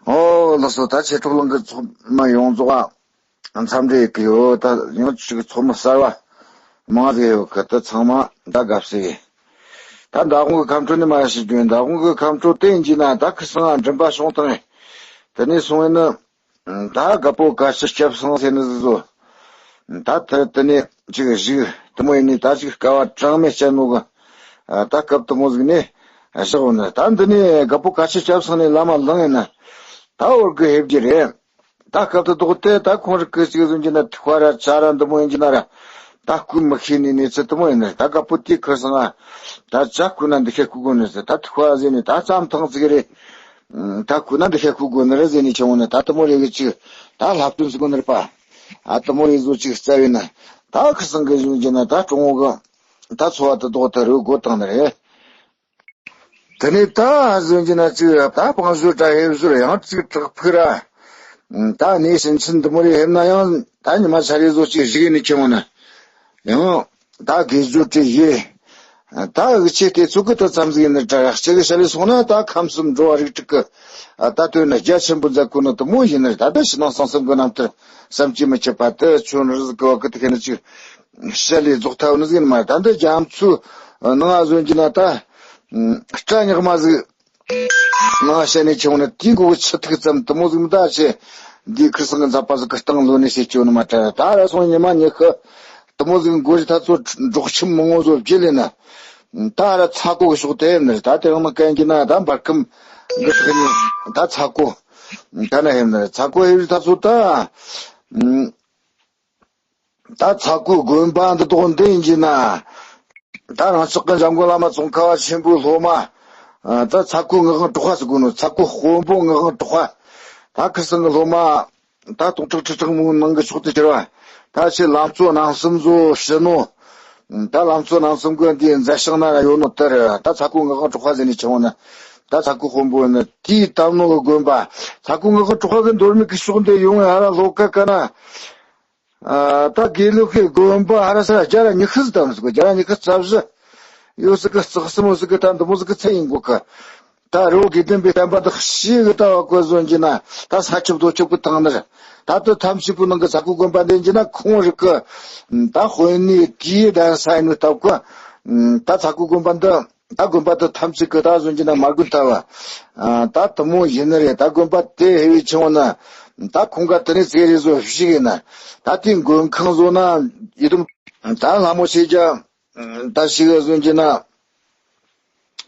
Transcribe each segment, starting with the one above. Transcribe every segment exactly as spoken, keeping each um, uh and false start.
ཨོ་ལགས་སོ། ད་ཆེ་གྲོགས་ལང་གི་ཚོགས་མི་ཡོངས་རྫོགས་འཚམས་འདྲི་ཡོད་ཀྱི་ཡོད། ད་ཡང་ཅིག་ཚོགས་མི་གསར་བ་མང་ཟིག་ཡོད་ཀྱི། ད་ཚང་མ་ད་དགའ་བསུ་ཡིན། ད་མདང་དགོང་གི་ཁམས་སྤྲོ་ནས་མ་ཞིག་རྒྱུ་མདང་དགོང་གི་ཁམས་སྤྲོ་དེ་ཡིན་གྱི་ན། ད་ཁི་སང་མགྲིན་པ་ཤོང་དང་། དེ་ནས་སོང་བས་ན། ད་དགའ་པོ་བཀའ་སྤྱི་སྐྱབས་སངས་ཟེར་ནི་ཟིག་བཟོ། ད་ད་དེ་ནས་ཅིག་བཞུགས་དེ་མོ་ཡིན་ནི། ད་ཅིག་སྐལ་བ་གྲངས་མེད་སྤྱད་ནོ་གི། ད་སྐབས་དེ་མོ་ཟིག་ནས་བཞག་ཡོད་ནི། ད་འདི་ནས་དགའ་པོ་བཀའ་སྤྱི་སྐྱབས་སངས་ནས་བླ་མ་ལངས་ཡིན་ན། ད་འོར་གི་ཧེབ་རྒྱུ་རེད། ད་སྐབས་དེ་ལྡོག་སྟེ་ད་ཁོང་རིགས་གི་ཅིག་ཟིན་གྱི་ན་ཐུག་པ་ར་ཇ་ར་འདི་མོ་ཡིན་གྱི་ན་ར། ད་སྐུ་མི་ཤེས་ནི་གནས་ཚུལ་དེ་མོ་ཡིན་ནི། ད་དགའ་པོ་དེ་ཁུར་སང་ང་ད་ཇ་སྐུ་ན་འདི་ཤེས་སྐུ་དགོས་ནི་ཟེར། ད་ཐུག་པ་ཟེར་ནི་ད་ཙམ་ཐང་ཅིག་རེད། ད་སྐུ་ན་འདི་ཤེས་སྐུ་དགོས་ནི་རེད་ཟེར་ནི་ཆེ་བོ་ནི། ད་དེ་མོ་རེད་གི་ཅིག་ད་ལྷ་བསྟན་ཟེར་གོ་ནི་རེད་པ། ཨ་དེ་མོ་རེད་བཟོ་ཅིག་རྩ་བའི་ན། ད་ཁུར་སང་གི་ཟིན་གྱི་ན་ད་གྲོང་བོ་གི་ད་འཚོ་བ་དེ་ལྡོག་ད་རུ་སྒོ་བཏང་ནི་རེད། དེ་ནས་ད་ཟིན་གྱི་ན་ཅིག་ད་བང་བཟོས་ད་ཧེབ་བཟོས་ཡང་ཅིག་བྲག་ཕུག་ར། ད་གནས་ཕྱིན་ཆད་འདི་མོ་རེ་ཧེབ་ན་ཡང་ད་ཉི་མ་ཆ་རེ་བཟོ་ཅིག་བཞུགས་ནས་ཁྱེར་འོང་ན། ཡང་ད་དགེ་སྦྱོར་དེ་ཡེ། ད་འུ་ཆོ་དེ་ཚོ་གི་ད་ཙམ་ཟིག་ཡིན་ནི་དྲ་གཅིག་གི་ཤ་ལས་སོང་ན། ད་ཁམས་གསུམ་འགྲོ་བ་རིགས་དྲུག་གི་ད་དོན་ན་རྒྱ་ཆེན་པོ་མཛད་གོ་ནི་དེ་མོ་ཡིན་ནི། ད་ད་ཕྱི་ནང་གསང་གསུམ་གི་རྣམ་ཐར་བསམ་གྱིས་མི་ཁྱབ་པ་དེ་ཁྱོད་རི་ཟིག་གི་བ་གི་དེ་ཁེ་ནི་ཅིག་ཤ་ལས་རྫོགས་ཐལ་ནི་ཟིག་ཡིན་མ་རེད། ད་འདི་རྒྱ་མཚོའི་ནང་ང་ཟོན་གྱི་ན་ད་སྐྲ་ཉག་མ་ཟིག་ནང་བཤད་ནས་ཆུང་ནི་དེའི་མགོ་གི་ཆུ་ཐིགས་ཙམ་དེ་མོ་ཟིག་མི་ད་ཆེ། འདིའི་ཁུར་སང་གི་མཛད་པ་ཟིག་གི་སྟེང་ལོ་ནས་བཤད་ཆོག་ནི་མ་དྲན། ད་ར་སོང་ཉི་མ་ཉི་ཤུ་དེ་མོ་ཟིག་མགོ་རི་ད་ཚོ་འབྲོག་ཁྱིམ་མང་བོ་ཟོ་བརྒྱུད་ལས་ན། ད་ར་ཚ་ཀོ་གི་ཕྱོགས་དེ་ནི་ད་དེ་རིང་ནི་གན་གྱི་ན་ད་འབར་ཁམས་གི་ཐོག་ནས་ད་ཚ་ཀོ་ག་ན་ཧེམ་ནི་ཚ་ཀོ་ཧེ་རི་ད་ཚོ་ད། ད་ཚ་ཁུ་དགོན་པ་འདི་དོག་འདི་ཡིན་གྱི་ན། ད་རང་ཅག་གི་འཇམ་མགོན་བླ་མ་ཙོང་ཁ་བ་ཆེན་པོའི་སློབ་མ། ད་ཚ་ཁུ་ངག་དབང་གྲགས་པ་ཟེར་གོ་ནོ། ཚ་ཁུ་དཔོན་པོ་ངག་དབང་གྲགས་པ། ད་ཁུ་སང་གི་སློབ་མ། ད་སྟོང་ཕྲག་ཁྲི་ཕྲག་མང་ནང་གི་ཕྱོགས་དུ་གྱུར་བ། ད་ཆེ་ལམ་གཙོ་རྣམ་གསུམ་བཟོ་ཕྱི་ནོ། ད་ལམ་གཙོ་རྣམ་གསུམ་གི་འདི་མཛད་ཤག་ན་ར་ཡོད་ནོ་དེ་རེད། ད་ཚ་ཁུ་ངག་དབང་གྲགས་པ་ཟེར་ནས་ཆེ་བོ་ནི། ད་ཚ་ཁུ་དཔོན་པོ་ནི་དེའི་གཏམ་ནོ་གི་དགོན་པ། ཚ་ཁུ་ངག་དབང་གྲགས་པ་གི་མདོ་སྨད་གི་ཕྱོགས་འདི་ཡོང་ཡ་ར་ལོ་ཀ་ཀ་ན། ད་དགེ་ལུགས་ཀྱི་དགོན་པ་ཧ་ར་ས་ར་བརྒྱ་ར་ཉི་ཤུ་ཙམ་ཟིག་གོ། བརྒྱ་ར་ཉི་ཤུ་རྩ་བཞི་ཡོད་ཟིག་གི། རྩ་གསུམ་ཟིག་གི་ད་འདི་མོ་ཟིག་གི་ཚད་ཡིན་གོ་གི། ད་རི་བོ་དགེ་ལྡན་པའི་བསྟན་པ་འདི་ཤི་གི་ད་བ་གོ་ཟོན་གྱི་ན། ད་ས་ཁྱབ་རྡོ་ཁྱབ་གི་ཐང་ནར། ད་དུ་ཐམས་ཅད་པོ་ནང་གི་ཚ་ཁུ་དགོན་པ་འདི་གྱི་ན་ཁོང་རིག་གི། ད་དཔོན་ནི་དེའི་གདན་ས་ཡིན་ནོ་སྟབས་གི། ད་ཚ་ཁུ་དགོན་པ་འདི། ད་དགོན་པ་དེ་ཐམས་ཅད་ཀྱི་ད་བཟོ་གྱི་ན་མ་དགོན་ལྟ་བ། ད་དེ་མོ་ཡིན་ནི་རེད། ད་དགོན་པ་དེ་ཧེ་བའི་ཆུང་ན། ད་ཁོང་ག་དེ་ནས་ཚེ་རེ་བཟོ་ཞིག་ཡིན་ན། ད་དེའི་མགོན་ཁང་བཟོ་ན་ཡི་དམ། ད་ལྷ་མོ་ཆེ་རྒྱ། ད་ཞིག་བཟོ་གྱི་ན།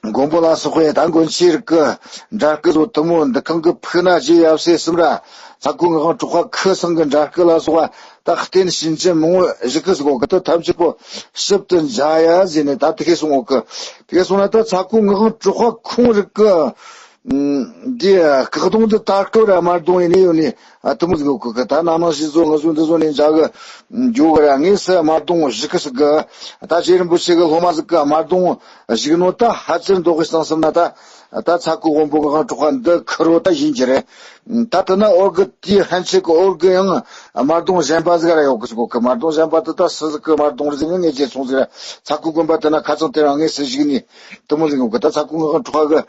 མགོན་པོ་ལ་སོགས་པའི་ད་མགོན་ཆེ་རིགས་ཀྱི་འདྲ་སྐུ་བཟོ་དེ་མོ་འདི་ཁང་གི་ཕུག་ན་རྗེ་ཡབ་སྲས་གསུམ་ར། ཚ་ཁུ་ངག་དབང་གྲགས་པ་ཁུ་སང་གི་འདྲ་སྐུ་ལ་སོགས་པ། ད་རྟེན་བྱིན་ཅན་མང་བོ་བཞུགས་ཀི་ཟིག་གོ་གི། ད་ཐམས་ཅད་པོ་ཞིབ་ཏུ་མཇལ་ཡ་ཟེར་ནས་ད་དེ་གས་སོང་གོ་གི། དེ་གས་སོང་ན་ད་ཚ་ཁུ་ངག་དབང་གྲགས་པ་ཁོང་རིགས་ཀྱི་འདི་སྐུ་གདུང་འདི་ད་སྐུ་ར་དམར་གདུང་ཡིན་ནི་ཡོད་ནི་དེ་མོ་ཟིག་གོ་གི། ད་ནང་ནང་ཞིག་བཟོ་ང་བཟོ་འདི་བཟོ་ནས་མཇལ་གི་འགྱོ་གི་ར། ངས་སུ་དམར་གདུང་བཞུགས་ཀི་ཟིག་གི། ད་རྗེ་རིན་པོ་ཆེ་གི་སློབ་མ་ཟིག་གི་དམར་གདུང་བཞུགས་ནོ་ད་ཧ་ཅང་མདོག་གི་སང་སམ་ན་ད། ད་ཚ་ཁུ་དབོན་པོ་ངག་དབང་གྲགས་པ་འདི་ཁུ་རོ་ད་ཡིན་གྱི་རེད། ད་ལྟ་ན་ཨོར་གི་དེའི་ཧན་ཆེ་གི་ཨོར་གི་ཡང་དམར་གདུང་གཞན་པ་ཟིག་ར་ཡོད་གི་ཟིག་གོ་གི། དམར་གདུང་གཞན་པ་དེ་ད་སུ་ཟིག་གི་དམར་གདུང་རེད་ཟེར་ནས་ངས་རྗེས་སོང་ཟིག་ར། ཚ་ཁུ་དགོན་པ་དེ་ན་ཁ་ཚང་དེ་རང་ངས་སུ་བཞུགས་ནས་དེ་མོ་ཟིག་ཡོད་གི། ད་ཚ་ཁུ་ངག་དབང་གྲགས་པ་གི་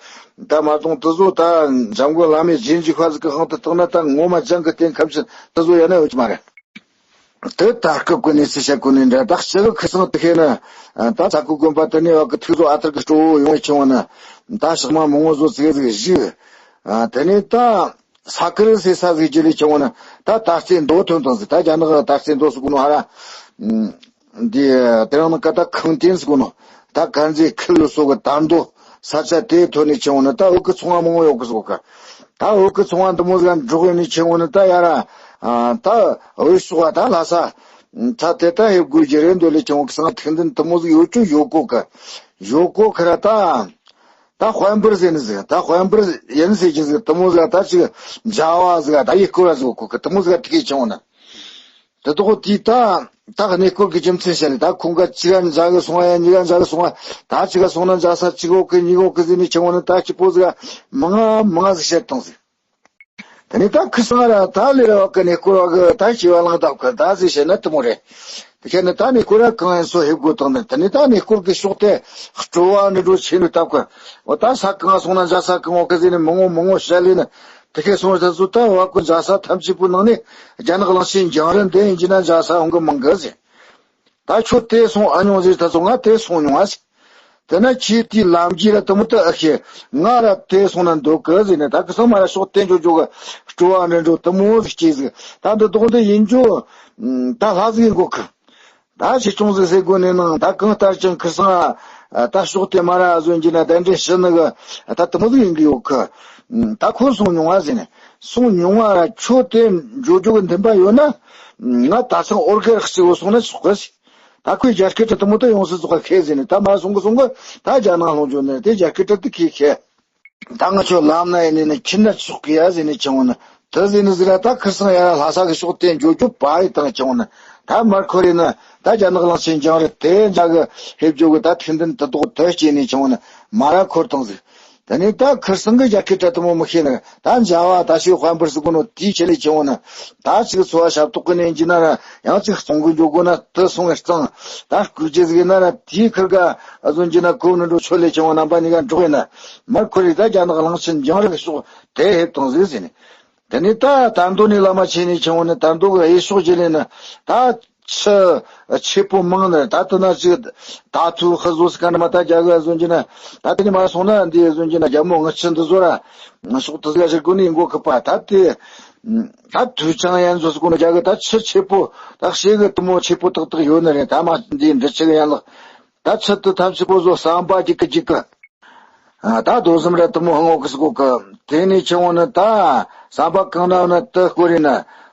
ད་དམར་གདུང་དེ་ཚོ་ད་འཇམ་མགོན་བླ་མའི་རྗེས་འཇུག་པ་ཟིག་གི་དབང་དུ་བཏང་ན་ད་ངོ་མ་ཅང་གི་རྟེན་ཁམས་ཆེན་དེ་ཚོ་ཡོད་ན་ཡོད་ཀྱི་མ་རེད། དེ་ད་སྐབས་ཀྱི་གནས་ཚུལ་བཤད་གོ་ནས་འདྲ། ད་སྤྱི་གི་ཁུ་སང་དེ་ཤེས་ན། ད་ཚ་ཁུ་དགོན་པ་དེ་ནས་བ་གི་ཐུགས་རྗེ་ཨ་ཐར་གི་སྤྲོ་བོ་ཡོང་བའི་ཆུང་བ་ན། ད་ཞག་མ་མང་བོ་བཟོ་ཙིག་ཙིག་བཞུགས། དེ་ནས་ད་ས་ཁུ་རི་སེ་ས་ཟིག་ཅི་ལས་ཆུང་བ་ན། ད་དར་རྩེ་མདོ་ཐོན་དང་ཟིག། ད་རྒྱ་ནག་གི་དར་རྩེ་མདོ་སུ་གོ་ནོ་ཧ་ར། འདི་དེ་རང་ནི་ཀ་ད་ཁང་རྟེན་ཟེར་གོ་ནོ། ད་དཀར་མཛེས་ཁུལ་ལ་སོགས་ཀྱི་དར་མདོ་ས་ཆ་དེའི་ཐོག་ནས་ཆེན་བོ་ནི་ད་འུ་གི་ཚོང་བ་མང་བོ་ཡོད་གི་ཟེར་གོ་གི། ད་འུ་གི་ཚོང་བ་འདི་མོ་ཟིག་འགྲོ་གི་ནི་ཆེན་བོ་ནི་ད་ཡ་ར། ད་འུ་ཤོག་བ་ད་ལྷ་ས་ཚ་དེ་ད་ཧེ་དགོས་ཀྱི་རེད་འདོད་ལས་ཆེན་བོ་གི་སང་ཐིག་འདི་འདི་མོ་ཟིག་ཡོད་ཅུ་ཡོད་གོ་གི། ཡོད་གོ་གི་ར་ད། ད་དཔལ་འབར་ཟེར་ནི་ཟིག། ད་དཔལ་འབར་ཡིན་ཟེར་གྱི་ཟིག། འདི་མོ་ཟིག་ད་ཅིག་མཇལ་བ་ཟིག་ད་ཡེ་སྐོར་བ་ཟིག་གོ་གི། འདི་མོ་ཟིག་ཐིག་གི་ཆེན་བོ་ནི། དེ་དག་དེའི་ད་ད་གནས་སྐོར་གྱི་རྒྱུ་མཚན་བཤད་ནས། ད་ཁོང་ག་གཅིག་ག་མཇལ་གི་སོང་བ་ཡ། གཉིས་ཀ་མཇལ་གི་སོང་བ། ད་གཅིག་ག་སོང་ན་མཇལ་ས་གཅིག་འོག་གི་གཉིས་འོག་གི་ཟེར་ནས་ཆེན་བོ་ནི་ད་སྐྱིད་པོ་ཟིག་མང་ང་མང་ང་ཟིག་བཤད་བཏང་ཟིག། དེ་ནས་ད་ཁུ་སང་ར་ད་ལས་ར་བ་གི་གནས་སྐོར་བ་གི་ད་སྐྱེ་བ་ལང་ད་གི་ད་ཟིག་བཤད་ན་དེ་མོ་རེད། དེ་བཤད་ན་ད་གནས་སྐོར་ར་གང་ཡིན་སོ་ཧེབ་དགོས་བཏང་ནས། དེ་ནས་ད་གནས་སྐོར་གི་ཕྱོགས་དེ་སྤྲོ་བ་འདྲ་འགྲོ་ཆེ་ནས་ད་གི། འོ་ད་ས་གང་སོང་ན་མཇལ་ས་གང་འོག་གི་ཟེར་ནས་མང་ངོ་མང་ངོ་བཤད་ལས་ནས། དེ་ཁས་སོང་ད་ཚོ་ད་བ་ཀུན་མཛའ་ས་ཐམས་ཅད་པོའི་ནང་ནས་རྒྱ་ནག་གླིང་ཆེན་འཇང་རི་འདི་ཡིན་གྱི་ན་མཛའ་ས་འོང་གི་མང་གི་ཟེར། ད་ཁྱོད་དེ་སོང་ཨ་མྱོང་ཟེར་ད་ཚོ་ང་དེ་སོང་མྱོང་ཨ་ཟེར། དེ་ན་ཁྱེད་དེའི་ལམ་རྒྱུད་ར་དུ་མོ་ད་ཨ་ཁེ་ང་ར་དེ་སོང་ན་འདོད་གི་ཟེར་ནས། ད་ཁི་སང་མ་ར་ཤོག་དེ་འཇོག་འཇོག་གི་སྤྲོ་བ་འདྲ་འགྲོ་དུ་མོ་ཟིག་སྐྱེས་ཟིག། ད་འདི་དོག་འདི་ཡིན་འཇོག་ད་ལྷ་ཟིག་ཡིན་གོ་གི། ད་ཆེ་ཆུང་ཟིག་ཟེར་དགོས་ནས་ནང་ད་གང་ལྟར་ཀྱང་ཁིར་སང་ཨ་ད་ཕྱོགས་དེ་མ་ར་ཟོན་གྱི་ན་གདན་འདྲེན་ཞུ་ནི་གི་ད་དུ་མོ་ཟིག་ཡིན་གི་ཡོད་གི། ད་ཁོ་སོང་མྱོང་བ་ཟེར་ནས། སོང་མྱོང་བ་ར་ཁྱོད་དེ་འགྱོ་རྒྱུ་གི་འདུན་པ་ཡོད་ན། ང་ད་ཚང་ཨོར་གེ་རག་ཅིག་འོ་སོང་ན་ཆོག་གི་ཟེར། ད་ཁོས་རྒྱ་སྐད་དྲི་དུ་མོ་ད་ཡོང་སྲིད་ཚོགས་ཁེ་ཟེར་ནས། ད་མ་སོང་གི་སོང་གི་ད་རྒྱ་ནག་ལྷུང་འགྱོ་ནས་དེ་རྒྱ་སྐད་དྲི་དུ་ཁེ་ཁེ། ད་ང་ཆོ་ལམ་ན་ཡིན་ནི་ཁྱི་ན་ཆོག་གི་ཡ་ཟེར་ནས་ཆེ་བོ་ནི། དེ་ཟེར་ནི་ཟེར་ར་ད་ཁིར་སང་ཡ་ར་ལྷ་ས་གི་ཕྱོགས་དེ་འགྱོ་རྒྱུ་པ་ཡི་དང་ཆེ་བོ་ནི། ད་མར་ཁོ་རེ་ནི་ད་རྒྱ་ནག་གླིང་ཆེན་འཇང་རི་དེ་འཇག་གི་ཧེབ་འཇོག་གི་ད་ཐིག་འདུན་དུ་དོག་དེ་སྐྱེས་ནས་ཆེ་བོ་ནི་མ་ར་འཁོར་དང་ཟིག། དེ་ནས་ད་ཁིར་སང་གི་རྒྱ་སྐད་དྲི་དུ་མོ་མི་ཤེས་ནི། ད་འཇའ་བ་ད་ཞིག་དཔལ་འབར་ཟིག་གོ་ནོ་དེའི་ཆེད་ལས་ཆེ་བོ་ནི། ད་ཅིག་འཚོ་བ་ཞབས་ཏོག་གི་ནས་འཇི་ན་ར་ཡང་ཅིག་གཙང་གི་འཇོག་དགོས་ན་དུ་སོང་བའི་གཙང་། ད་སྐུ་རྗེ་ཟིག་ཡིན་ན་ར་དེའི་ཁིར་ག་ཨ་ཟོན་གྱི་ན་ཁོ་ནི་འགྲོ་ཆོད་ལས་ཆེ་བོ་རྣམ་པ་གཉིས་ཀ་འགྲོགས་ཡིན་ན། མར་ཁོ་རིག་ད་རྒྱ་ནག་གླིང་ཆེན་འཇང་རི་གི་ཕྱོགས་དེ་ཧེབ་དང་ཟིག་ཟེར་ནས། དེ་ནས་ད་དར་མདོ་ནས་བླ་མ་ཆེ་ནས་ཆེ་བོ་ནི་དར་མདོ་གི་གཡས་ཕྱོགས་ཀྱི་ལས་ནི་ད་ཆུ་ཆེ་པོ་མང་ནི་ད་དུ་ན་ཅིག་ད་ཐུ་ཧི་བཟོ་སི་ཀ་འདྲ་མ་ད་རྒྱ་གི་ཟོན་གྱི་ན་ད་དེ་ནས་མ་སོང་ན་འདི་ཟོན་གྱི་ན་རྒྱ་མོ་ང་ཆུ་འདི་བཟོ་ར་ཕྱོགས་དུ་ཟིག་ཞིག་གོ་ནི་ཡིན་གོ་གི་པ། ད་དེ་ད་དུ་ཅང་ཡན་བཟོ་སི་གོ་ནི་རྒྱ་གི་ད་ཆུ་ཆེ་པོ་ད་ཤེ་གི་དུ་མོ་ཆེ་པོ་ཏག་ཏག་ཡོད་ནི་རེད། ད་མ་འདི་འདི་ཆུ་གི་ཡན་ལག་ད་ཆུ་དུ་ཐམས་ཅད་པོ་བཟོ་ཟམ་པ་གཅིག་གི་གཅིག་གི། ཨ་ད་རྡོ་གསུམ་ར་དུ་མོ་ཧང་འོག་གི་སྒོ་གི། དེ་ནས་ཆེ་བོ་ནི་ད་ཟམ་པ་གང་ན་ནི་དུ་སྐོར་རེ་ན།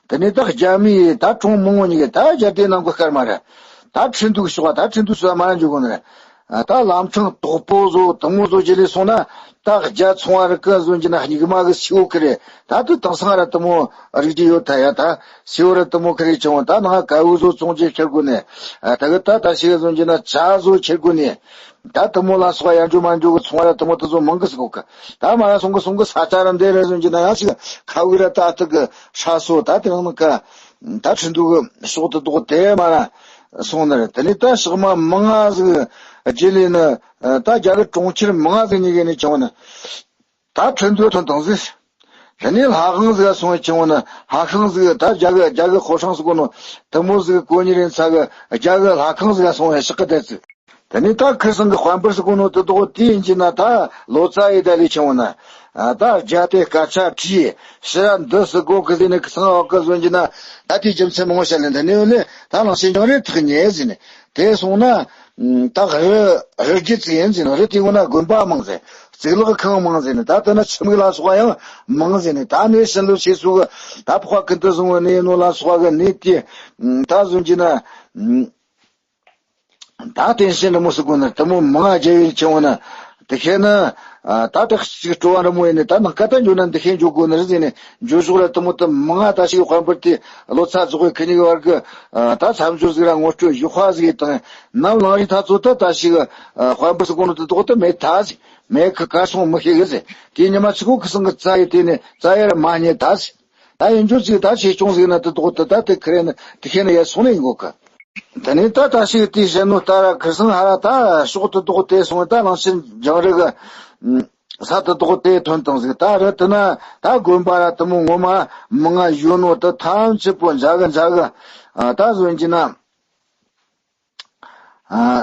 དེ་ནས་ད་རྒྱ་མིའི་ད་གྲོང་མང་བོ་ཉིད་ཀྱི་ད་རྒྱ་དེ་ནང་གི་སྐར་མ་རེད། ད་ཁྲིན་ཏུའུ་གི་ཕྱོགས་ད་ཁྲིན་ཏུའུ་ཕྱོགས་མ་ར་འཇུག་གོ་ནི་རེད། ཨ་ད་ལམ་འཕྲང་དོག་པོ་བཟོ་དུ་མོ་བཟོ་རྒྱུ་ལས་སོང་ན་ད་རྒྱ་ཚོང་བ་རིགས་གི་ཟོན་གྱི་ན་སྙིགས་མ་གི་སེའུ་ཁི་རེད། ད་དུ་དེང་སང་ར་དུ་མོ་རིགས་རྒྱུ་ཡོད་ད་ཡ། ད་སེའུ་ར་དུ་མོ་ཁི་རེད་ཆེ་བོ་ད་ནང་ཀ་བུ་བཟོ་ཚོང་རྒྱུ་ཁྱེར་དགོས་ནི། ཨ་ད་གི་ད་ད་ཤི་གི་ཟོན་གྱི་ན་ཇ་བཟོ་ཁྱེར་དགོས་ནི། ད་དུ་མོ་ལ་སོགས་ཡར་འཇུག་མར་འཇུག་གི་ཚོང་ར་དུ་མོ་དུ་ཚོ་མང་གི་སི་གོ་གི། ད་མ་ར་སོང་གི་སོང་གི་ས་ཆ་ར་འདི་ར་ཟོན་གྱི་ན་ཡང་ཞིག་ཁ་བུ་ར་ད་ཐུག་གི་ཧྲ་སོ་ད་དེ་རིང་ནི་ཀ་ད་ཁྲིན་ཏུའུ་གི་ཕྱོགས་དུ་དོག་དེ་མ་ར་སོང་ནི་རེད། དེ་ནས་ད་ཞག་མ་མང་ང་ཟིག་རྗེས་ལས་ནི་ད་རྒྱ་གི་གྲོང་ཁྱེར་མང་ང་ཟིག་གཉིས་གི་ནས་བྱུང་ནི་ད་ཁྲིན་ཏུའུ་ཐོན་དང་ཟིག། དེ་ནས་ལྷ་ཁང་ཟིག་སོང་བའི་ཆུང་བོ་ནི་ལྷ་ཁང་ཟིག་ད་རྒྱ་གི་རྒྱ་གི་ཧོ་ཧྲང་ཟིག་གོ་ནོ་དུ་མོ་ཟིག་གོ་ཉི་རེ་ཚ་གི་རྒྱ་གི་ལྷ་ཁང་ཟིག་སོང་བའི་ཞག་གི་དེ་ཚིག། དེ་ནས་ད་ཁིར་སང་གི་དཔལ་འབར་ཟིག་གོ་ནོ་དུ་དོག་དེ་ཡིན་གྱི་ན་ད་ལོ་ཙཱ་ཡི་ད་ལས་ཆུང་བོ་ན། ད་རྒྱ་དེ་སྐད་ཆ་དྲིས་ཕྱི་ར་འདི་སི་གོ་གི་ཟིག་ནི་ཁི་སང་འོག་གི་ཟོན་གྱི་ན་ད་དེའི་རྒྱུ་མཚན་མང་བོ་བཤད་ལེ། འདི་ནས་ཡོད་ལེ་ད་ལང་ཤེས་ཀྱང་རེ་ཐག་ཉེ་ཟིག་ནི་དེ་སོང་ན། ད་རི་རི་རྒྱུད་ཅིག་ཡིན་ཟེར་ན་རི་དེའི་ངོ་ན་དགོན་པ་མང་ཟེར། གཙུག་ལག་ཁང་མང་ཟེར་ནས་ད་ལྟ་ན་ཆུ་མིག་ལ་སོགས་པ་ཡང་མང་ཟེར་ནས་ད་ནས་ཕྱིན་ལོ་ཆེ་སུ་གི་ད་ཕོ་ཁ་ཀུན་ཏུ་བཟུང་བའི་གནས་ནོ་ལ་སོགས་པ་གི་གནས་དེ་ད་བཟུང་གྱི་ན་ད་བསྟན་ཤེས་འདྲ་མོ་སུ་དགོས་ན་དུ་མོ་མང་ང་རྒྱལ་བའི་ཆེ་བོ་ན་དེ་ཁྱེད་ན་ད་དེ་ཅིག་སྤྲོ་བ་འདྲ་མོ་ཡིན་ནས་ད་ནང་ཀ་ད་འཇོ་ན་འདི་ཁྱེད་འཇོ་དགོས་ན་རི་ཟེར་ནས་འཇོ་ཞོག་ལ་དུ་མོ་དུ་མང་ང་ད་ཞིག་དཔལ་འབར་དེ་ལོ་ཚ་རྫོགས་པའི་ཁི་གཉིས་ཀྱི་བར་གི་ད་མཚམས་སྦྱོར་ཟིག་ར་ངོ་སྤྲོད་ཡུ་ཧྭ་ཟིག་ཡི་དང་ནམ་ལངས་རིགས་ཐ་ཚོ་ད་ད་ཞིག་དཔལ་འབར་སུ་དགོས་ན་དུ་དོག་ཏུ་མེད་ད་ཟིག། མེད་ཁི་གར་སོང་མི་ཤེས་གི་ཟེར། དེའི་ཉི་མ་ཆི་གོ་ཁི་སང་གི་རྩ་ཡི་དེ་ནས་རྩ་ཡི་ར་མ་རྙེད་ད་ཟེར། ད་ཡིན་རྒྱུ་ཅིག་ད་ཆེ་ཆུང་ཟིག་ན་དུ་དོག་དུ་ད་དེ་ཁི་རེ་ན་དེ་ཁེ་ན་ཡ་སོང་ནས་ཡིན་གོ་གི། དེ་ནས་ད་ད་ཞིག་དེའི་བཤད་ནོ་ལྟ་ར་ཁི་སང་ཧ་ར་ད་ཕྱོགས་དུ་དོག་དེ་སོང་ད་ལང་ཕྱིར་འཇང་རི་གི་ས་དུ་དོག་དེ་ཐོན་དང་ཟིག། ད་རི་དུ་ན་ད་དགོན་པ་ར་དུ་མོ་ངོ་མ་མི་ང་ཡོད་ནོ་དུ་ཐམས་ཅད་པོ་འཇག་གི་འཇག་གི་ད་བཟོ་གྱི་ན།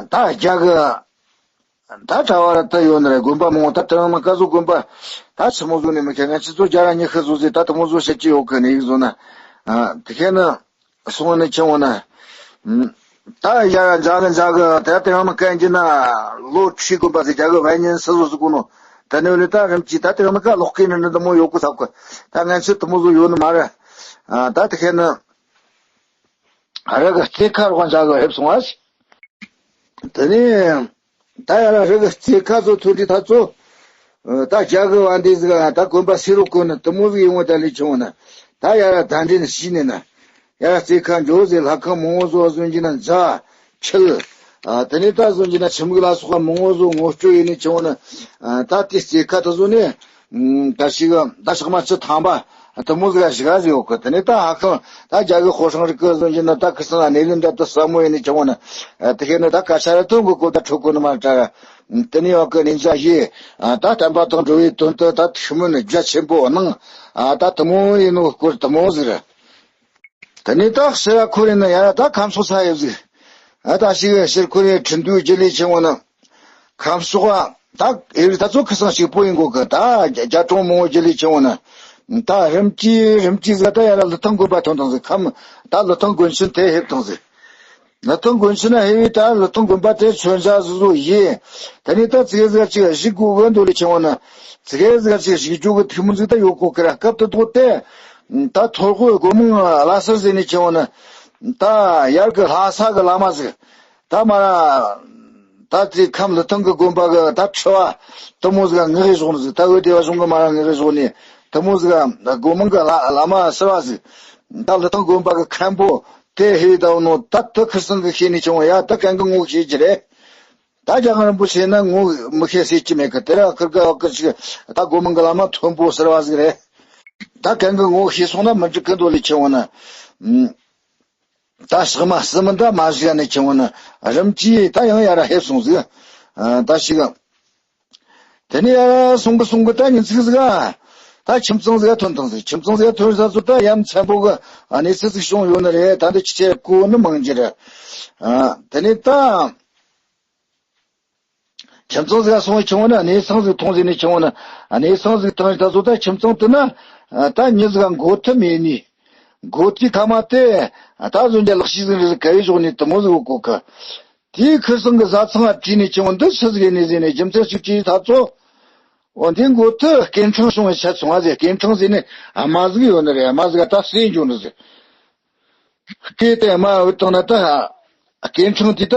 ད་རྒྱ་གི་ད་གྲྭ་བ་ར་ད་ཡོད་ནི་རེད། དགོན་པ་མང་བོ་ད་དེ་རིང་ནང་ཀ་བཟོ་དགོན་པ་ད་ཆི་མོ་བཟོ་ནས་མི་ཁྱེད་ང་ཆི་ཚོ་རྒྱ་ར་ཉི་ཤུ་བཟོ་ཟེར་ད་དེ་མོ་བཟོ་བཤད་ཀྱི་ཡོད་གི་ནི་ཡིག་བཟོ་ན། དེ་ཁྱེད་ནི་སོང་ནི་ཆི་འོ་ན། ད་ཡ་ར་འཇག་གི་འཇག་གི་ད་དེ་རིང་ནང་ཀ་ཡིན་གྱི་ན་ལོ་ཁྲི་དགོན་པ་ཟེར་རྒྱ་གི་བན་ཉིན་སི་བཟོ་ཟེར་གོ་ནོ། དེ་ནི་ལས་ད་རིམ་གྱིས་ད་དེ་རིང་ནང་ཀ་ལོག་གི་ནི་འདི་མོ་ཡོད་གི་ཟེར་གི། ད་ང་ཆི་དེ་མོ་བཟོ་ཡོད་ནི་མ་རེད། ད་དེ་ཁྱེད་ནི། རི་གི་རྩེ་ཁ་རོགས་འཇག་གི་ཕེབས་སོང་ཨ་ཞིག། དེ་ནས་ད་ཡ་ར་རི་གི་རྩེ་ཁ་ཚོ་ཐུག་དུས་ད་ཚོ་ད་རྒྱ་གི་བ་འདི་ཟིག་ད་དགོན་པ་སེ་རོ་དགོན་ནི་དུ་མོ་ཟིག་ཡོང་བ་ད་ལས་བྱུང་ན་ད་ཡ་ར་ད་འདྲེན་ཤི་ནས་ན་ཡ་ར་རྩེ་ཁ་འཇོག་ཟེར། ལྷ་ཁང་མང་བོ་བཟོ་བཟོ་གྱི་ན་འཇག་ཁྱིལ། དེ་ནས་ད་བཟོ་གྱི་ན་ཆུ་མིག་ལ་སོགས་པ་མང་བོ་བཟོ་ངོ་སྤྲོད་ཡིན་ནས་བྱུང་ན་ད་དེ་རྩེ་ཁ་དུ་བཟོ་ནས་ད་ཞིག་ད་ཞག་མ་ཆུ་ཐང་པ། དེ་མོ་ཟིག་ག་ཞིག་ག་ཟིག་ཡོད་གི། དེ་ནས་ད་ཧ་ཁང་ད་རྒྱ་གི་ཧོ་ཧྲང་རིག་གི་ཟོན་གྱི་ན་ད་ཁི་སང་གནས་ལུགས་འདྲ་དུ་ཟབ་མོ་ཡིན་ནི་ཆི་མོ་ན། དེ་ཁེ་ནི་ད་ཀ་ཆ་ར་ཐོན་གི་གོ་ད་ཁྲོ་གོ་ནི་མ་དྲ་ར། དེ་ནས་ཡོད་གི་ནི་འཇའ་ཡེ། ད་བསྟན་པ་དང་འགྲོ་བའི་དོན་དུ་ད་ཐུགས་སྨོན་རྒྱ་ཆེན་པོ་གནང་། ད་དེ་མོ་ཡིན་ནོ་སྐོར་དེ་མོ་ཟིག་ར། དེ་ནས་ད་ཕྱིར་ར་ཁོ་རེ་ནི་ཡ་ར་ད་ཁམས་སོག་ས་ཡོད་ཟིག་ད་ཞིག་ཕྱིར་ཁོ་རེ་ཁྲིན་ཏུའུ་རྒྱུ་ལས་ཆེ་བོ་ནི། ཁམས་སོག་ད་ཨེ་རི་ད་ཚོ་ཁི་སང་ཞིག་པོ་ཡིན་གོ་གི། ད་རྒྱ་གྲོང་མང་བོ་རྒྱུ་ལས་ཆེ་བོ་ནི། ད་རིམ་གྱིས་རིམ་གྱིས་ཟིག་ད་ཡ་ར་ལི་ཐང་དགོན་པ་ཐོན་ཐང་ཟིག་ཁམས་ད་ལི་ཐང་དགོན་ཆེན་དེ་ཧེབ་ཐང་ཟིག་ལི་ཐང་དགོན་ཆེན་ན་ཧེ་བི་ད་ལི་ཐང་དགོན་པ་དེ་མཚོན་བྱ་ཟིག་བཟོ་ཡིན། དེ་ནས་ད་ཙི་གེ་ཟིག་ཅིག་བཞུགས་དགོ་གི་འདོད་ལས་ཆེ་བོ་ནི། ཙི་གེ་ཟིག་ཅིག་བཞུགས་རྒྱུ་གི་ཐུགས་སྨོན་ཟིག་ད་ཡོད་གོ་གི་ར། སྐབས་དེ་དོ་དེ། ད་ཐོར་གོ་སྒོ་མང་ལྷ་སར་ཟེར་ནས་ཆེ་བོ་ནི། ད་ཡར་གི་ལྷ་ས་གི་བླ་མ་ཟིག་ད་མ་ར། ད་དེ་ཁམས་ལི་ཐང་གི་དགོན་པ་གི་ད་ཁྲི་བ་དེ་མོ་ཟིག་ངག་གི་བཞུགས་ནི་ཟིག་ད་འོད་དེ་བ་གཞུང་གི་མ་ར་ངག་གི་བཞུགས་ནི་དེ་མོ་ཟིག་སྒོ་མང་གི་བླ་བླ་མ་ཟེར་བ་ཟིག་ད་ལི་ཐང་དགོན་པ་གི་མཁན་པོ་དེ་ཧེ་ད་ནོ་ད་དེ་ཁིར་སང་གི་ཤེས་ནི་ཆུང་བ་ཡ། ད་གན་གི་ངོ་ཤེས་ཀྱི་རེད། ད་རྒྱ་གར་རིན་པོ་ཆེ་ན་ངོ་མི་ཤེས་ཟེར་གྱི་མེད་གི། དེ་ར་ཁིར་ག་ཁིར་ཅིག་ད་སྒོ་མང་གི་བླ་མ་མཐོན་པོ་ཟེར་བ་ཟིག་རེད། ད་གན་གི་ངོ་ཤེས་སོང་ན་མི་འགྲིག་གི་འདོད་ལས་ཆེ་བོ་ནི། ད་ཞག་མ་གསུམ་མི་འདའ་མ་བཞག་ནས་ཆེ་བོ་ནི་རིམ་གྱིས་ད་ཡང་ཡར་ར་ཧེབ་སོང་ཟིག་ད་ཞིག་དེ་ནས་ཡར་ར་སོང་གི་སོང་གི་ད་ཉིན་ཚིག་ཟིག་ད་ཁྱིམ་ཚང་ཟིག་ཐོན་ཐང་ཟིག་ཁྱིམ་ཚང་ཟིག་ཐོན་ས་ཚོ་ད་ཡ་མཚན་པོ་གི་གནས་ཚུལ་ཟིག་བྱུང་ཡོད་ནི་རེད། ད་འདི་ཅི་ཆེ་གོ་ནི་མང་རྒྱུ་རེད། དེ་ནས་ད། ཁྱིམ་ཚང་ཟིག་སོང་ཆུང་བ་ན་གནས་ཚང་ཟིག་མཐོང་ཟིག་ནས་ཆུང་བ་ན་གནས་ཚང་ཟིག་བཏང་ད་ཚོ་ད་ཁྱིམ་ཚང་དེ་ན་ད་མྱི་ཟིག་མགོ་ཐུ་མེད་ནི། མགོ་ཐུའི་ཐ་མ་དེ་ད་བཟོ་འཇའ་ལག་ཤི་ཟིག་རེད་ག་བའི་ཞོག་ནི་དེ་མོ་ཟིག་གོ་གི། དེའི་ཁིར་སང་གི་བཟའ་ཚང་ང་དྲིས་ནས་ཆུང་བ་འདི་ཆི་ཟིག་ཡིན་ནི་ཟེར་ནས་རྒྱུ་མཚན་ཞིག་ཅིག་ད་ཚོ། འོ་འདི་མགོ་ཐུ་སྐད་འཕྲེང་བྱུང་བའི་ཆ་ཚང་བ་ཟེར། སྐད་འཕྲེང་ཟེར་ནས་རྨ་ཟིག་ཡོད་ནི་རེད། རྨ་ཟིག་ད་སྲས་འགྱོ་ནི་ཟེར། སྐད་དེ་དམའ་བོ་བཏང་ན་ད། སྐད་འཕྲེང་དེ་ད་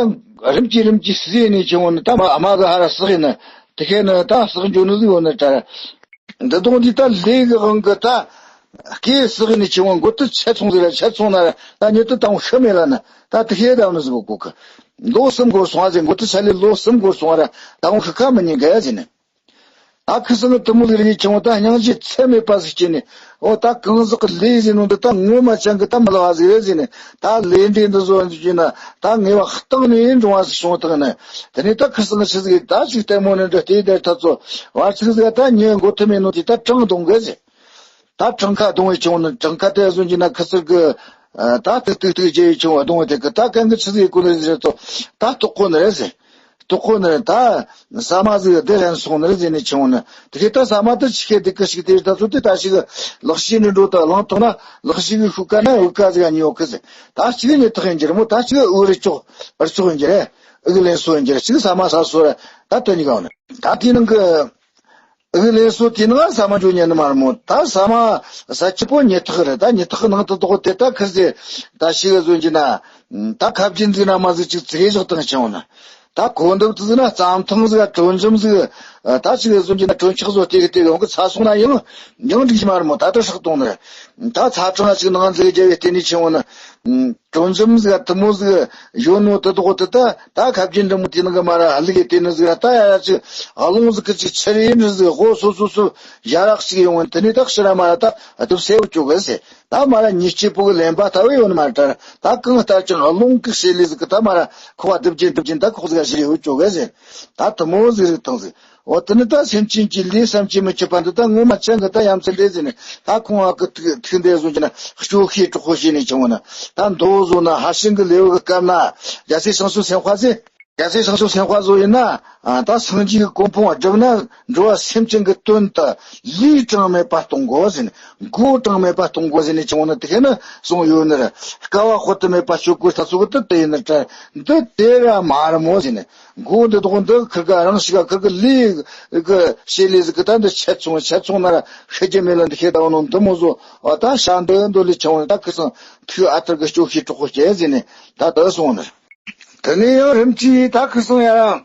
རིམ་གྱིས་རིམ་གྱིས་ཟིན་ནས་བྱུང་བ་ནི་ད་མ་དམའ་གི་ཧ་ར་ཟག་ཡིན་ན། དེ་ཁའི་ནི་ད་ཟག་འགྱོ་ནི་ཟིག་ཡོད་ནི་ད། འདི་དོན་འདི་ད་ལས་ཀྱི་དབང་གི་ད། སྐད་ཟག་ནས་བྱུང་བ་མགོ་ཏི་ཆད་སོང་ཟིག་ར། ཆད་སོང་ན་ར་ད་ཉི་ཏི་དང་ཤི་མེད་ལ་ན་ད་དེ་ཁའི་ད་ནི་ཟིག་གོ་གི། ལོ་གསུམ་འགོར་སོང་བ་ཟིག་མགོ་ཏི་ཆད་ལས་ལོ་གསུམ་འགོར་སོང་བ་ར་ད་འོང་ཤི་ཁ་མི་ཉན་ག་ཟིག་ནི། ད་ཁི་སི་ནི་དུ་མོ་ལི་རི་ཆུང་ད་སྙིང་རྗེ་ཚད་མེད་པ་ཟིག་སྐྱེས་ནས། འོ་ད་གང་ཟག་གི་ལས་ཟིན་ནོ་འདི་ད་ངོ་མ་ཅང་གི་ད་མི་ལ་བ་ཟིག་རེད་ཟིན་ནས། ད་ལས་འབྲས་འདི་བཟོ་འདི་བྱས་ན་ད་ངེས་པ་གཏིང་ནས་འབྱུང་བ་ཟིག་བྱུང་ཐག་ནས། དེ་ནས་ད་ཁི་སི་ནི་ཆི་ཟིག་ད་ཅིག་ལྟད་མོ་ནས་འདྲ་བལྟས་དེར་ཐག་ཚོ་བར་ཚིག་ཟིག་ད་ཉེ་མགོ་ཐུ་མེད་ནོ་དེ་ད་གྲང་གདོང་གི་ཟིག་ད་གྲང་ཁ་གདོང་བའི་ཆུང་ནི་གྲང་ཁ་དེ་བཟོ་འཇི་ན་ཁི་སི་གི་ད་ཏིག་ཏིག་ཏིག་རྒྱལ་བའི་ཆུང་བ་གདོང་བ་དེ་གི་ད་གང་གི་ཆི་ཟིག་གོ་ནི་ཟིག་རེད་ཚོ། ད་ལྟོགས་གོ་ནི་རེད་ཟིག་ལྟོགས་གོ་ནི་རེད། ད་ཟ་མ་ཟིག་བདེ་ལན་སོང་ནི་རེད་ཟེར་ནས་ཆུང་ནི། དེ་གི་ད་ཟ་མ་དེ་ཆི་ཁེ་དེ་གི་ཞིག་དེ་ད་ཚོ་དེ་ད་ཞིག་ལག་ཤེས་ནི་འགྲོ་ད་ལང་ཐོག་ན་ལག་ཤེས་གི་ཤུགས་ཀ་ན་འུ་ཀ་ཟིག་ཉོ་གི་ཟིག་ད་ཅིག་ནི་ཐག་ཡིན་གྱི་རེད་མོ། ད་ཅིག་འུ་རི་ཅོག་ཨར་ཅོག་ཡིན་གྱི་རེད། འུ་གི་ལན་སོ་ཡིན་གྱི་རེད། ཅིག་ཟ་མ་ཟ་སོ་རེད། ད་དེ་གཉིས་ཀ་འོ་ནི་ད་དེའི་ནང་གི་འུ་གི་ལས་སོ་དེ་ནང་ཟ་མ་འཇོ་ཉན་ནི་མ་རེད་མོ། ད་ཟ་མ་ཟ་ཆི་པོ་ཉི་ཐག་རེད། ད་ཉི་ཐག་ནང་དུ་དོག་དེ་ད་ཁིར་ཟེ་ད་ཤི་གི་བཟོ་གྱི་ན། ད་ཁ་བརྒྱུད་འཛིན་ན་མ་ཟིག་ཅིག་ཙིག་གེ་བཞག་བཏང་ཆི་འོང་ན། ད་གོ་འདུག་ཏུ་ཟིག་ན་རྩྭ་ཐང་ཟིག་ག་གྲོ་འཇམ་ཟིག་ད་ཅིག་གི་བཟོ་གྱི་ན་གྲོ་ཆག་བཟོ་དེ་གི་དེ་གི་འོང་གི་ཚ་སོང་ན་ཡང་ཡང་འགྲིག་གི་མ་རེད་མོ། ད་ད་ཧྲག་གཏོང་ནི་རེད། ད་ཚ་གྲང་ཅིག་ནང་ཟིག་རྒྱལ་བའི་བརྟེན་ནས་ཆི་འོང་ན། གྲོ་འཇམ་ཟིག་དུ་མོ་ཟིག་ཡོད་ནོ་དུ་དོག་དུ་ད་ད་ཁ་བརྒྱུད་འདྲ་མོ་དེ་ནང་གི་མ་ར་ཧ་ལི་གི་དེ་ནི་ཟིག་ར་ད་ཡ་ཡ་ཅིག་ཨ་ལོང་ཟིག་གི་ཅིག་ཆི་རེ་ནི་ཟིག་ཧོ་སོ་སོ་སོ་ཡ་རག་ཅིག་ཡོང་བ་དེ་ནི་ད་ཤི་ར་མ་ར་ད་དུ་སེ་བོ་ཅོ་གི་ཟེ། ད་མ་ར་ཉི་སྐྱིད་པོ་གི་ལེན་པ་ལྟ་བུ་ཡོད་ནི་མ་ར་ད་ད་གང་ལྟར་ཀྱང་ཨ་ལོང་གི་ཤེ་ལི་ཟིག་གི་ད་མ་ར་ཁོ་བ་སྡུབ་ཅིང་སྡུབ་ཅིང་ད་ཁོག་ཟིག་ཤི་རེ་བོ་ཅོ་གི་ཟེ། ད་དུ་མོ་ཟིག་རིག་ཐང་ཟིག་འོ་དེ་ནི་ད་སེམས་ཅན་གྱི་ལས་བསམ་གྱིས་མི་ཁྱབ་པ་འདི་ད་ངོ་མ་ཅན་གི་ད་ཡ་མཚན་འདྲེ་ཟེར་ནས་ད་ཁོང་ཨ་ཀི་ཐུག་ཐུག་འདྲེ་བཟོ་གྱི་ན་སྐྱོ་ཤས་དྲག་པོ་བྱས་ནས་བྱུང་བ་ན་ད་མདོ་བཟོ་ན་ཧ་ཤིང་གི་ལེའུ་གི་སྐབས་ན་རྒྱལ་སྲས་བྱང་ཆུབ་སེམས་དཔའ་ཟེར། རྒྱལ་སྲས་བྱང་ཆུབ་སེམས་དཔའ་བཟོ་ཡིན་ན་ད་སངས་རྒྱས་ཀྱི་གོ་འཕང་བསྒྲུབ་ན་འགྲོ་བ་སེམས་ཅན་གྱི་དོན་དུ་ལུས་གྲངས་མེད་པ་གཏོང་དགོས་ཟེར་ནས་མགོ་གྲངས་མེད་པ་གཏོང་དགོས་ཟེར་ནས་བྱུང་བ་ན་དེ་ཁ་ན་གསུངས་ཡོད་ནི་རེད། དཀའ་བ་དཔག་ཏུ་མེད་པ་སྤྱོད་དགོས་ད་ཚོ་གི་ད་དེ་ཡིན་ནི་ད་འདི་དེ་ར་མ་ར་མོ་ཟེར་ནས། མགོ་འདི་དོག་འདི་ཁིར་ག་རང་ཞིག་ག་ཁིར་གི་ལུས་གི་ཤེད་ལས་ཟིག་གི་ད་འདི་ཆད་སོང་ཆད་སོང་ན་ར་ཤི་རྒྱུ་མེད་ལ་འདི་ཤེད་ད་བ་ནོ་འདི་མོ་བཟོ། ཨ་ད་ཤ་འདི་འདོ་ལི་ཆང་ད་ཁི་སང་ཐུག་ཨ་ཐར་གི་སྐྱོ་ཤས་གྲོགས་པོ་བྱས་ཟེར་ནས་ད་ད་སོང་ནི། དེ་ནས་ཡང་རིམ་གྱིས་ད་ཁི་སང་ཡ་རང་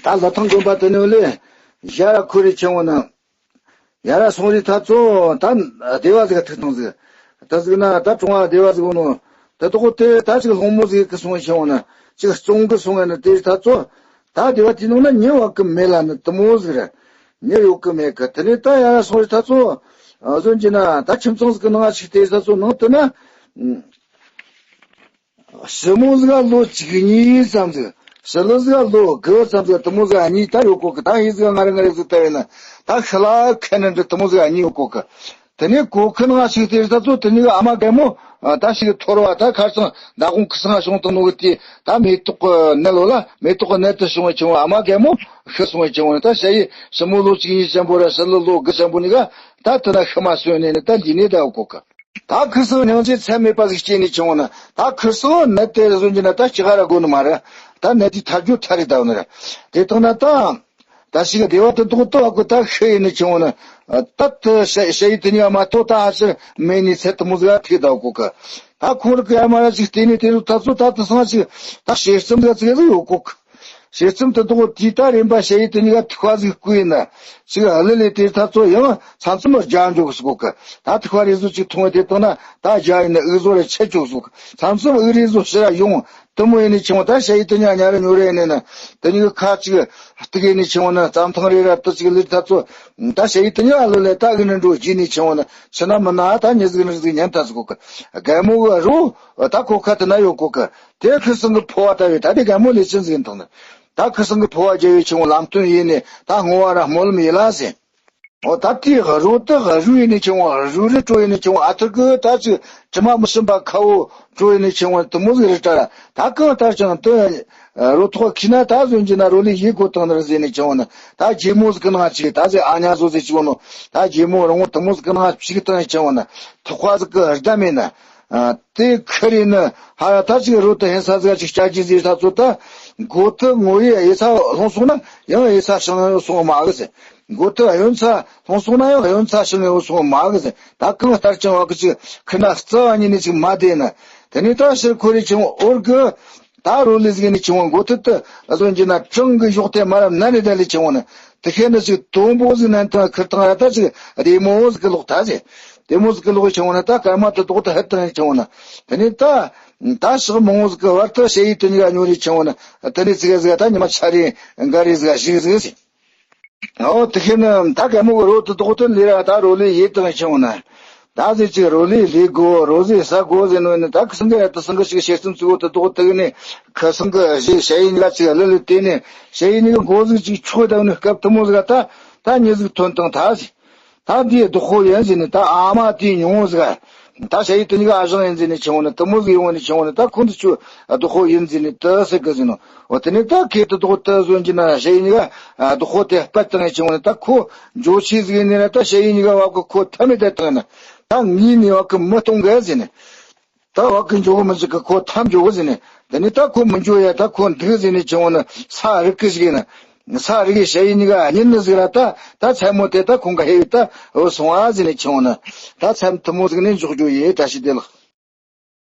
ད་ལ་ཐང་དགོན་པ་དེ་ནས་ལས་ཞ་ར་ཁོ་རེ་ཆང་བ་ན། ཡ་ར་སོང་རི་ཐ་ཚོ་ད་སྡེ་བ་ཟིག་ཐུག་ཐང་ཟིག་ད་ཟིག་ན་ད་གྲོང་བ་སྡེ་བ་ཟིག་ནོ། ད་དོག་དེ་ད་ཅིག་སློང་མོ་ཟིག་གི་སོང་ཤེས་བ་ན་ཅིག་བཙོང་གི་སོང་ཡ་ན་དེ་ཐ་ཚོ། ད་སྡེ་བ་དེ་ནང་ན་ཉེ་བ་གི་མེད་ལ་ནི་དུ་མོ་ཟིག་རེད། ཉེ་ཡོད་གི་མེད་གི། དེ་ནས་ད་ཡང་སོང་རེ་ད་ཚོ་བཟོ་རྒྱུ་ན་ད་ཁྱིམ་ཚང་ཟིག་གི་ནང་ཞིག་བལྟས་ས་ཚོ་ནང་དུ་ན། ཞི་མོ་ཟིག་ལོ་བཅུ་གཉིས་ཙམ་ཟིག་ཞི་ལི་ཟིག་ལོ་དགུ་ཙམ་ཟིག་དེ་མོ་ཟིག་གཉིས་ད་ཡོད་གོ་གི། ད་ཡིན་ཟིག་ང་རང་ང་རེ་ཟིག་ལྟ་བས་ན་ད་ཤི་ལ་ཁ་ནས་འདྲི་དེ་མོ་ཟིག་གཉིས་ཡོད་གོ་གི། དེ་ནས་གོ་ཁི་ནང་ཞིག་དེ་ད་ཚོ་དེ་ནས་ཨ་མ་རྒན་མོ་ད་ཞིག་འཐོར་བ། ད་ཁར་སང་མདང་དགོང་ཁི་སང་བྱུང་དང་ནོ་གི་དེ་ད་མེ་ཏོག་གི་ནད་ལོ་ལ་མེ་ཏོག་གི་ནད་དུ་བྱུང་བའི་ཆུང་བ་ཨ་མ་རྒན་མོ་ཤི་སོང་བའི་ཆུང་བ་ནི་ད་ཞ་ཡི་ཞི་མོ་ལོ་བཅུ་གཉིས་ཆེན་པོ་ར་ཞི་ལི་ལོ་དགུ་ཆེན་པོ་ནི་ག་ད་དེ་ན་ཤི་མ་སོན་ནས་ནི་ད་འདི་ནས་ད་གོ་གི། ད་ཁི་སང་སྙིང་རྗེ་ཚད་མེད་པ་ཟིག་སྐྱེས་ནས་ཆུང་བ་ན་ད་ཁི་སང་ནད་དེ་བཟོ་རྒྱུ་ན་ད་ཅི་ག་ར་དགོ་ནི་མ་ར། ད་ནད་དེ་ཐར་རྒྱུ་ཐར་རེ་ད་བ་ནི་ར། དེ་དང་ན་ད། ད་ཞིག་སྡེ་བ་དེ་དོག་ཏུ་བ་ཀུ་ད་ཤི་ཡིན་ནི་ཆུང་བ་ན། ད་དུ་ཞ་ཞ་ཡི་དེ་ཉིད་མ་ཐོག་ད་ཨ་ཕྱིར་མེད་ནི་ཚད་དུ་མོ་ཟིག་ཐིག་ད་གོ་གི། ད་ཁོང་ར་གི་ཡ་མ་ར་ཞིག་བལྟས་ནས་དེ་རུ་ད་ཚོ་ད་དུ་སང་ཞིག་ད་ཞེ་རྩམ་ཟ་ཚིག་ཟིག་ཡོད་གོ་གི། ཞེ་རྩམ་དེ་དོག་དེ་ད་རིམ་པ་ཞ་ཡི་དེ་ཉིད་ཐིག་པ་ཟིག་བརྐུས་ཡིན་ན། ཞིག་ཨ་ལི་ལི་དེ་ད་ཚོ་ཡང་མཚམས་མཚམས་རྒྱ་འཇོག་གི་སུ་གོ་གི། ད་ཐིག་པ་རེ་ཟོ་ཅིག་མཐོང་བ་དེ་དང་ན་ད་རྒྱ་ཡིན་ན་འུ་ཟོ་ར་ཆད་འཇོག་སུ་གི། མཚམས་མཚམས་འུ་རེ་ཟོ་ཕྱི་ར་ཡོང་། དུ་མོ་ཡིན་ནི་ཆུང་བ་ད་ཞ་ཡི་དུ་ཉ་ཉ་ར་ཉོ་ར་ཡིན་ནི་ན། དུ་ཉི་གི་ཁ་ཅིག་སྟུག་ཡིན་ནི་ཆུང་བ་ན་རྩམ་ཐང་རེ་ར་དུ་ཅིག་ལི་ད་ཚོ། ད་ཞ་ཡི་དུ་ཉ་ཨ་ལོ་ལས་ད་གི་ནི་འགྲོ་རྒྱུ་ནི་ཆུང་བ་ན་ཕྱི་ན་མི་ན་ད་ཉི་ཟིག་ནི་ཟིག་ཉན་ད་ཟིག་གོ་གི། རྒན་མོ་གི་རོ་ད་གོ་ཁ་དུ་ན་ཡོད་གོ་གི། དེ་ཁི་སང་གི་ཕོ་བ་ད་བས་ད་དེ་རྒན་མོ་ལས་ཅི་ཟིག་ཡིན་དང་ནི། ད་ཁི་སང་གི་ཕོ་བ་རྒྱལ་བའི་ཆུང་བ་ལམ་སྟོན་ཡིན་ནི་ད་བསྔོ་བ་ར་སྨོན་ལམ་ཡིན་ལ་ཟེར། འོ་ད་དེའི་རོ་དེ་རུ་ཡིན་ནི་ཆུང་བ་རུ་རི་བྲོ་ཡིན་ནི་ཆུང་བ་ཨ་ཐུར་གི་ད་ཅིག་དྲི་མ་མི་ཞིམ་པ་ཁ་བོ་བྲོ་ཡིན་ནི་ཆུང་བ་དུ་མོ་ཟིག་རི་ཏྲ་ར་ད་གང་ལྟར་ཀྱང་དེ་རོ་ཐོག་ཁི་ན་ད་བཟོ་རྒྱུ་ན་རོ་ལི་ཡི་གོ་བཏང་ནི་ར་ཟེར་ནི་ཆུང་བ་ན་ད་རྒྱལ་མོ་ཟིག་གི་ནང་ཅིག་ད་ཟེ་ཨ་ཉ་བཟོ་ཟེ་ཆུང་བ་ནོ་ད་རྒྱལ་མོ་རང་བོ་དུ་མོ་ཟིག་གི་ནང་ཅིག་བཏང་ཡི་ཆུང་བ་ན་ཐོག་པ་ཟིག་གི་རི་ད་མེད་ན། དེ་ཁི་རེ་ནི་ཧ་ར་ད་ཅིག་རོ་དེ་ཧེན་ས་ཟིག་ཅིག་སྐྱ་རྒྱུ་ཟིག་ད་ཚོ་ད་མགོ་དེ་ངོ་ཡི་ཡི་ས་ལྷུང་སོང་ན་ཡང་ཡི་ས་ཤང་ཡོད་སོང་མ་གི་ཟེར། མགོ་དེ་གཡོན་ས་ལྷུང་སོང་ན་ཡང་གཡོན་ས་ཤང་ཡོད་སོང་མ་གི་ཟེར། ད་གང་ལྟར་ཀྱང་བ་གི་ཅིག་ཁི་ན་རྩ་བ་ཉིད་ནས་ཅིག་མ་བསྡད་ན། དེ་ནས་ད་ཕྱིར་ཁོ་རེ་ཅིག་འོར་གི་ད་རོ་ལི་ཟིག་ནས་ཅིག་མགོ་དེ་དེ་བཟོ་རྒྱུ་ན་གྲང་གི་གཞོགས་དེ་མ་རབས་ན་ནས་ད་ལས་ཅིག་འོང་ན། དེ་ཤེས་ནི་ཞིག་དོན་པོ་ཟིག་ནན་ཐང་ཁིར་ཐང་ར་ད་ཞིག་བདེ་མོ་ཟིག་གི་ལོག་ད་ཟེར། བདེ་མོ་ཟིག་གི་ལོག་བྱུང་བ་ན་ད་སྐར་མ་དུ་དོག་ཏུ་ཧད་དང་བྱུང་བ་ན། དེ་ནས་ད་ད་ཞག་མང་བོ་ཟིག་གི་བར་དུ་ཞེ་ཡི་དུ་ཉིད་ཉོ་རེ་བྱུང་བ་ན་དེ་ནས་ཟིག་ཟིག་ད་ཉི་མ་ཆ་རེ་འགའ་རེ་ཟིག་ཞིག་ཟིག་ཟེར། འོ་དེ་ཤེས་ནི་ད་སྐར་མོ་གི་རོ་དུ་དོག་ཏུ་ལས་ར་ད་རོ་ལས་ཡེ་དང་བྱུང་བ་ན། ད་ཟེར་ཅིག་རོ་ལས་ལས་དགོ་རོ་ཟེར་ས་དགོ་ཟེར་ནོ་ནི་ད་ཁི་སང་གི་ར་དུ་སང་གི་ཞིག་ཤེར་སུན་ཚུ་བོ་དུ་དོག་དུ་གི་ནས་ཁི་སང་གི་ཞེ་ཞེ་ཡི་ཉིད་ལ་ཅིག་ལི་ལི་དེ་ནས་ཞེ་ཡི་ཉིད་གི་མགོ་ཟིག་ཅིག་ཆོག་ད་ནི་སྐབས་དུ་མོ་ཟིག་ད། ད་མྱི་ཟིག་ཐོན་དང་ད་ཟེར། ད་འདིའི་བདག་པོ་ཡིན་ཟེར་ནས་ད་ཨ་མ་དེའི་ཉུང་ཟིག་ད་ཞ་ཡི་དེ་གཉིས་ཀ་ཨ་ཞང་ཡིན་ཟེར་ནས་ཆུང་བ་ནི་དུ་མོ་ཟིག་ཡོང་བ་ནས་ཆུང་བ་ནི་ད་ཁོང་དུ་ཆུ་བདག་པོ་ཡིན་ཟེར་ནས་དུ་ཟེར་གི་ཟེར་ནོ། འོ་དེ་ནས་ད་ཁེ་དུ་བདག་པོ་དུ་བཟོ་གྱི་ན་ཞ་ཡི་གཉིས་ཀ་བདག་པོ་དེ་སྤད་དང་ཆུང་བ་ནི་ད་ཁོ་འཇོ་ཆི་ཟིག་ཡིན་ནས་ད་ཞ་ཡི་གཉིས་ཀ་བ་གི་ཁོ་ཐ་མི་དད་དང་ན་ད་ངའི་ནས་བ་གི་མི་གཏོང་གི་ཟེར་ནས། ད་བ་གི་འཇོག་གི་མི་འཇུག་གི་ཁོ་ཐམ་འཇོག་གི་ཟེར་ནས། དེ་ནས་ད་ཁོ་མི་འཇོག་ཡ་ད་ཁོ་འདུག་ཟེར་ནས་ཆུང་བ་ནི་ས་རིག་གི་ཞིག་ཡིན། ས་རིག་གི་ཞ་ཡི་གཉིས་ཀ་གཉིས་ནི་ཟིག་ར་ད་ད་མཚན་མོ་དེ་ད་ཁོང་ག་ཧེ་བི་ད་འོ་སོང་ཨ་ཟེར་ནས་ཆུང་བ་ནི། ད་མཚན་ཐུ་མོ་ཟིག་ནས་འཇོག་རྒྱུ་ཡེ་ད་ཞི་བདེ་ལགས།